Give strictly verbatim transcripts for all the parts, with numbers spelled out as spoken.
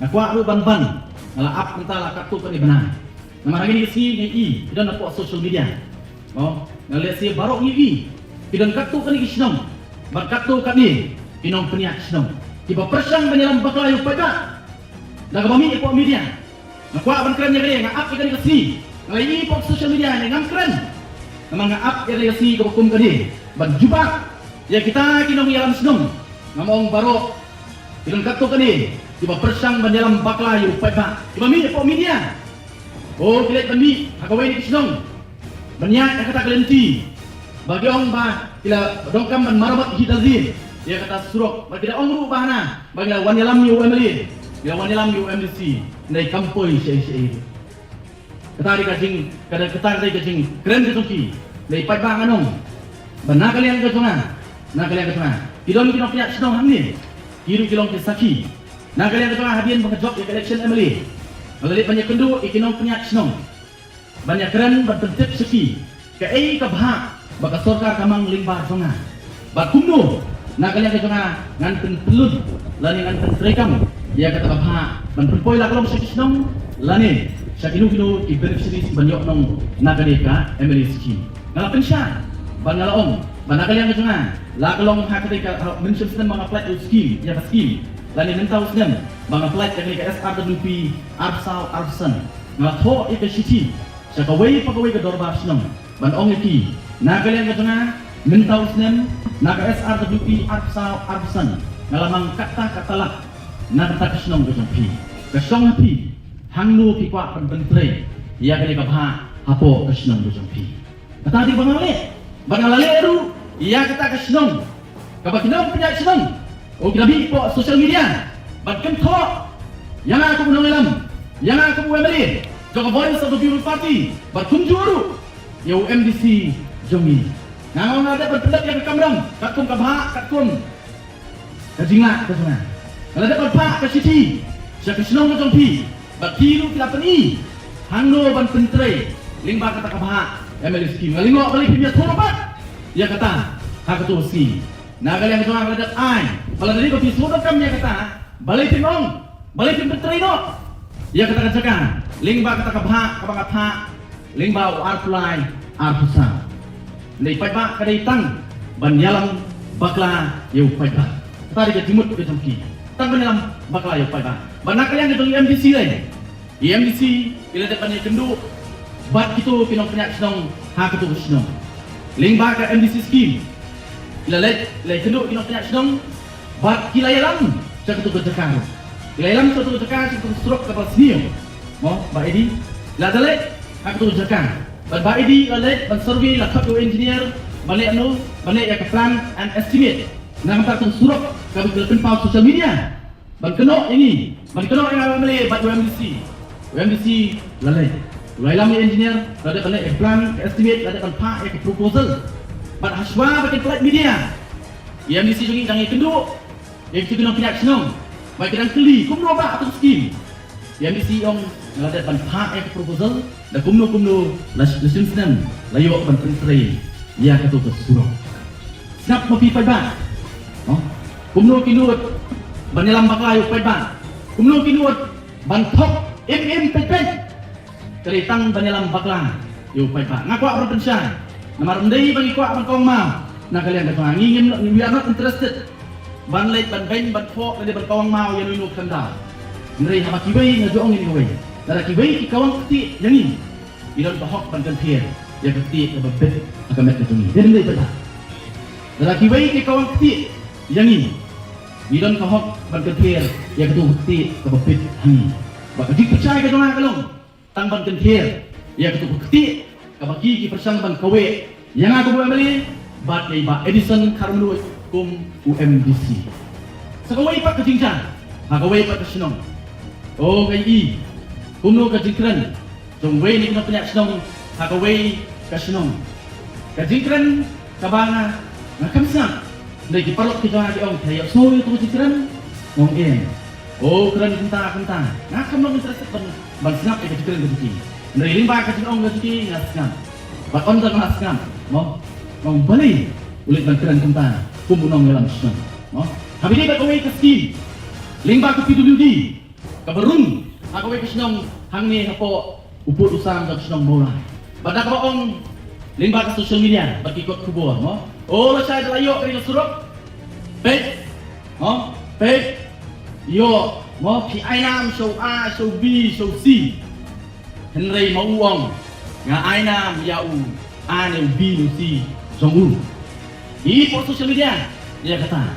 Nga kwah ruh ban ban, nga la ap mynta la katto katne bnai. Namar ha kine ki sngi ngi i ki don hapoh social media. Mo, nga lehse baroh ngi i ki don katto katne ki shnong bad katto katne ki nongpynïaid shnong kiba pyrshang ban ïalam bakla ïa u paidbah da kaba mih hapoh media. Nga kwah ban kren ïa kane, nga ap ïa kane ka sngi. Nga la ïohi hapoh social media ne ngam kren. Namar nga ap ïa kane ka sngi kaba kum kane ban jubab ïa kita ki nongïalam shnong. Ngam ong baroh, ki don katto katne kiba pyrshang ban ïalam bakla ïa u paidbah kiba mih hapoh media. Oh, ki leit ban mih ha kawei na ki shnong ban ïaid ha kata ka lynti ba ki ong ba ki la donkam ban marammot hi da zin ïa kata surok, ba ki la ong ruh ba hana ba ki la wan ïalam ïa u M L A, ki la wan ïalam ïa u M D C. Hynrei kam poi shaei shaei. Kata dei ka jing, kata, kata dei ka jingkren ka jong ki. Hynrei paidbah, ngan ong ba na ka liang ka jong nga, na ka liang ka jong nga, ki don ki nongpynïaid shnong hangne, ki ruh ki long ki sakhi. Na ka liang ka jong nga, hadien ba nga jop ïa ka election M L A, nga la leit ban ïakynduh ïa ki nongpynïaid shnong ban ïakren, ban pyntip sha ki kaei ka bhah ba ka sorkar ka mang lyngba jong nga. Bad kumno na ka liang ka jong nga ngan pynpyllut lane ngan pyntreikam ïa kata ka bhah ban pynpoi, la ka long sha ki shnong lane sha kino kino ki beneficiaries ban ïoh nong na kane ka M L A scheme. Nga la pynshai bad nga la ong ba na ka liang ka jong nga, la ka long ha kata ka, ha, mynshwa snem ba nga pynlait ïa u scheme, ïa ka scheme, lane mynta u snem ba nga pynlait ïa kane ka S R W P arphew saw arphew san, nga la thoh ïa ka shithi sha kawei pa kawei ka dorbar shnong ban ong ïa ki, na ka liang ka jong nga, mynta u snem, na ka S R W P arphew saw arphew san, nga la mang katta katta lak na kata ka shnong ka jong phi. Ka shong ha phi hangno phi kwah ban pyntrei ïa kane ka bhah hapoh ka shnong ka jong phi. Kata dei ba nga la leh. Bad nga la leh ruh ïa kata ka shnong kaba ki nongpynïaid shnong, oh, ki la mih hapoh social media ban kynthoh ïa nga kum u nongïalam, ïa nga kum u M L A jong ka Voice of the People Party, bad kumjuh ruh ïa u M D C jong ngi. Nga, nga la dep ban pyndep ïa ka kamram katkum ka bhah, katkum ka jinglah ka jong nga. Nga la dep ban phah ka shithi sha ka shnong ka jong phi, bad ki ruh ki la pyni hangno ban pyntrei lyngba kata ka bhah M L A scheme. Nga lyngngoh balei phim ïathuh pat ïa kata ha kato ka sngi. Na ka liang ka jong nga, nga la dep ai, ba lada dei ba phi sngewdonkam ïa kata, balei phim ong, balei phim pyntrei noh ïa kata ka jaka lyngba kata ka bhah kaba nga phah lyngba u arphew lai arphew saw. Hynrei paidbah, ka dei tang ban ïalam bakla ïa u paidbah. Kata dei ka jingmut ka jong ki, tang ban ïalam bakla ïa u paidbah. Bad na ka liang ka jong i M D C lei, i M D C i la dep ban ïakynduh bad kito ki nongpynïaid shnong ha kito ki shnong lyngba ka M D C scheme. I la leit, i la ïakynduh ki nongpynïaid shnong bad ki la ïalam sha kito ki jaka ruh. Ki la ïalam sha kito ki jaka, sha kito ki surok kaba sniew, mo, Bah Edi? La da leit ha kito ki jaka. Bad Bah Edi la leit ban survey, la khot ïa u engineer ban leh, no, ban leh ïa ka plan and estimate na ka bynta kito ki surok kaba ki la pynpaw social media ban kynnoh ïa ngi, ban kynnoh ïa nga, u M L A bad u M D C. U M D C la leit, u la ïalam ïa engineer, la dep ban leh ïa ka plan, ka estimate, la dep ban phah ïa ka proposal. Bad hashwa ba kin pynlait media, i M D C jong ngi dang ïakynduh ïa kito ki nongpynïaid shnong, ba ki dang kylli kumno ba kata ka skim. I M D C i ong, nga la dep ban phah ïa ka proposal, da kumno kumno la sh-, la shim snem la ïoh ban pyntrei ïa kato ka surok. Sngap ma phi paidbah. Kumno ki nud ban ïalam bakla ïa u paidbah? Kumno ki nud ban thok im im peit peit? Ka dei tang ban ïalam bakla ïa u paidbah. Nga kwah ban pynshai, namar ym dei ba ngi kwah ban kawang maw na ka liang ka jong nga. Ngi ngim, we are not interested ban leit ban beiñ ban thoh lane ban kawang maw ïa uno uno u khyndai. Hynrei haba kiwei, nga ju ong ïa kiwei, lada kiwei ki kawang ktieh ïa ngi, ngi don ka hok ban kynthier ïa ka ktieh kaba bit ha ka met ka jong ngi. Dei ne ym dei paidbah? Lada kiwei ki kawang ktieh ïa ngi, ngi don ka hok ban kynthier ïa kato ka ktieh kaba bit ha ngi. Bad ka jingpynshai ka jong nga ka long tang ban kynthier ïa kato ka ktieh kaba ki, ki pyrshang ban kaweh ïa nga kum u M L A bad ïa i Bah Edison Kharmnuid kum u M D C. Sa kawei pat ka jingjia ha kawei pat ka shnong, oh, nga ïohi kumno ka jingkren jong uwei na ki nongpynïaid shnong ha kawei ka shnong. Ka jingkren kaba nga, nga khlem sngap. Hynrei ki paralok ki jong nga ki ong, phi ïohsngew ïa kato ka jingkren? Nga ong, em. Oh, kren kumta kumta. Nga khlem long interested ban, ban sngap ïa ka jingkren ka jong ki. Hynrei lyngba ka jingong ka jong ki nga sngap. Bad ynda nga la sngap, mo, nga ong, balei u leit ban kren kumta kum u nongïalam shnong. Mo? Haba ïadei bad kawei ka skim lyngba ka P W D kaba rung ha kawei ka shnong hangne hapoh u pud u sam jong ka shnong Mawlai. Bad da kaba ong lyngba ka social media bad ki kot khubor, mo, o lashai da la ïoh kane ka surok. Peit, mo, peit, ïoh, mo, phi ai nam sha u A, sha u B, sha u C. Hynrei ma u ong, nga ai nam ïa u A ne u B ne u C jong u. Hapoh social media ïa kata.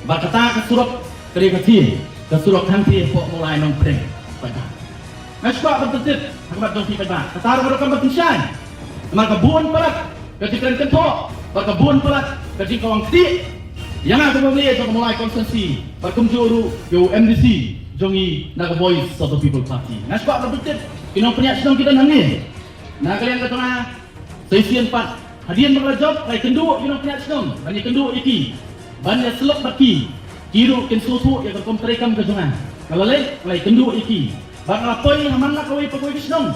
Bad kata ka surok ka dei ka thie, ka surok hangthie hapoh Mawlai Nongpdeng. Paidbah, nga sngewbha ban pyntip ha khmat jong phi paidbah, kata ruh ka dei ka kam ban pynshai. Namar ka bun palat ka jingkren kynthoh bad ka bun palat ka jingkawang ktieh ïa nga kum u M L A jong ka Mawlai constituency bad kumjuh ruh ïa u M D C jong ngi na ka Voice of the People Party. Nga sngewbha ban pyntip, ki nongpynïaid shnong ki don hangne. Na ka liang ka jong nga, sa shisien pat, hadien ba nga la jop, nga la ïakynduh ïa ki nongpynïaid shnong, ban ïakynduh ïa ki, ban ïasyllok bad ki. Ki ruh kin sngewthuh ïa ka rukom treikam ka jong nga. Nga la leit, nga la ïakynduh ïa ki, bad nga la poi ha man la kawei pa kawei ka shnong,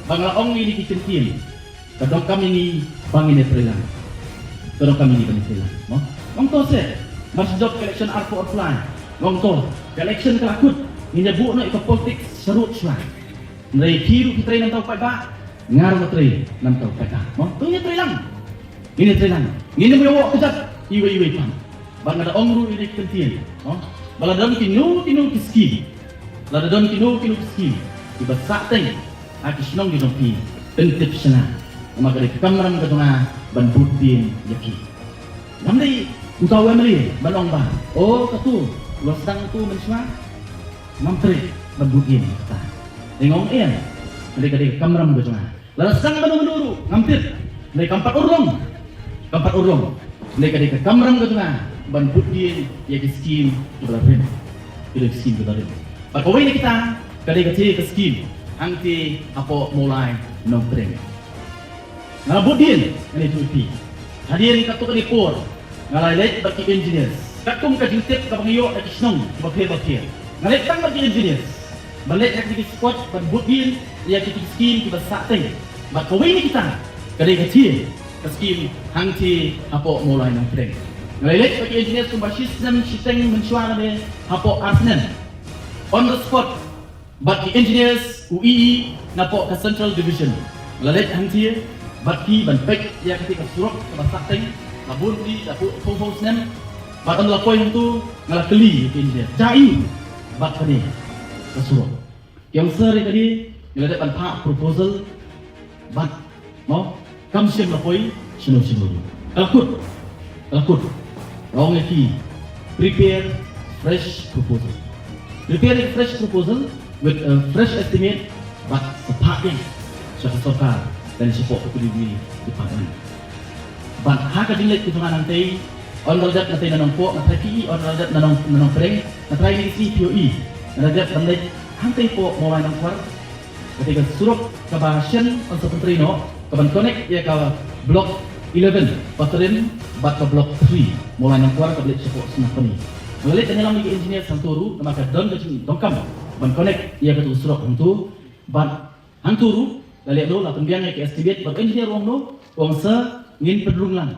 bad nga la ong ïa ki kyntien. Ka donkam ïa ngi ba ngin ïatreilang. Ka donkam ïa ngi ba ngin ïatreilang, mo? Ong to se, mar shu jop ka election arphew arphew lai, ong to, ka election ka la kut, ngin ïa buh noh ïa ka politics sharud shuwa. Hynrei phi ruh phi trei na bynta u paidbah, nga ruh nga trei na bynta u paidbah, mo? To ngin ïatreilang. Ngin ïatreilang. Ngin ym ïawoh kjat iwei iwei pat. Bad nga da ong ruh ïa ki kyntien, mo? Ba lada don kino kino ki skim, lada don kino kino ki skim kiba sahteng ha ki shnong ki jong phi, pyntip sha nga. Namar ka dei ka kamram ka jong nga ban bud dien ïa ki. Ngam dei uta u M L A ban ong ba, o, katu u la sdang tu mynshuwa. Ngam treh ban bud dien ïa kata. Dei nga ong em, ka dei, ka dei ka kamram ka jong nga. Lada sdang mano mano ruh ngam tip. Hynrei kam pat urlong. Kam pat urlong. Hynrei ka dei ka kamram ka jong nga ban bud dien ïa ki skim kiba la rim. Ki dei ki skim kiba la rim. Bad kawei na kita ka dei kathie ka skim hangthie hapoh Mawlai Nongpdeng. Nga la bud dien, nga la ïathuh ïa phi. Hadien katto katne por nga la leit bad ki engineers. Katkum ka jingtip kaba nga ïoh na ki shnong kiba pher ba pher, nga leit tang bad ki engineers ban leit na ki spot ban bud dien ïa ki skim kiba sahteng. Bad kawei na kita ka dei kathie ka skim hangthie hapoh Mawlai Nongpdeng. Nga la leit bad ki engineers kumba shi snem shiteng mynshuwa, lane hapoh ar snem. On the spot, bad ki engineers, u E E napoh ka Central Division. Nga la leit hangthie bad ki ban peit ïa kata ka surok kaba sahteng, la bun tylli, la phew phew snem. Bad ynda la poi hangto, nga la kylli ïa ki engineer, jia aiu bad kane ka surok. Ki ong sir, ïa kane ngi la dep ban phah proposal bad, mo, kam shym la poi shano shano. Ka la kut, ka la kut. Nga ong ïa ki, prepare fresh proposal. Prepare a fresh proposal with a fresh estimate, bad sa phah biang sha ka sorkar lane shapoh ka P W D department. Bad ha ka jingleit ka jong nga nangtei, ynda la dep nangtei na Nongpoh, nga tharai phi i, ynda la dep na Nong, na Nongpdeng, nga tharai ngi sngew phi i, nga la dep ban leit hangtei hapoh Mawlai Nongkwar. Kata ka surok kaba shen, yn sa pyntrei noh, kaban connect ïa ka block eleven Patharim bad ka block three Mawlai Nongkwar, kaba leit shapoh Snapani. Nga la leit ban ïalam ïa ki engineer hangto ruh, namar ka don ka jingdonkam ban connect ïa katu ka surok hangto. Bad hangto ruh la leh noh, la pynbiang ïa ka estimate, bad engineer u ong noh, u ong sir, ngin pynrung lang.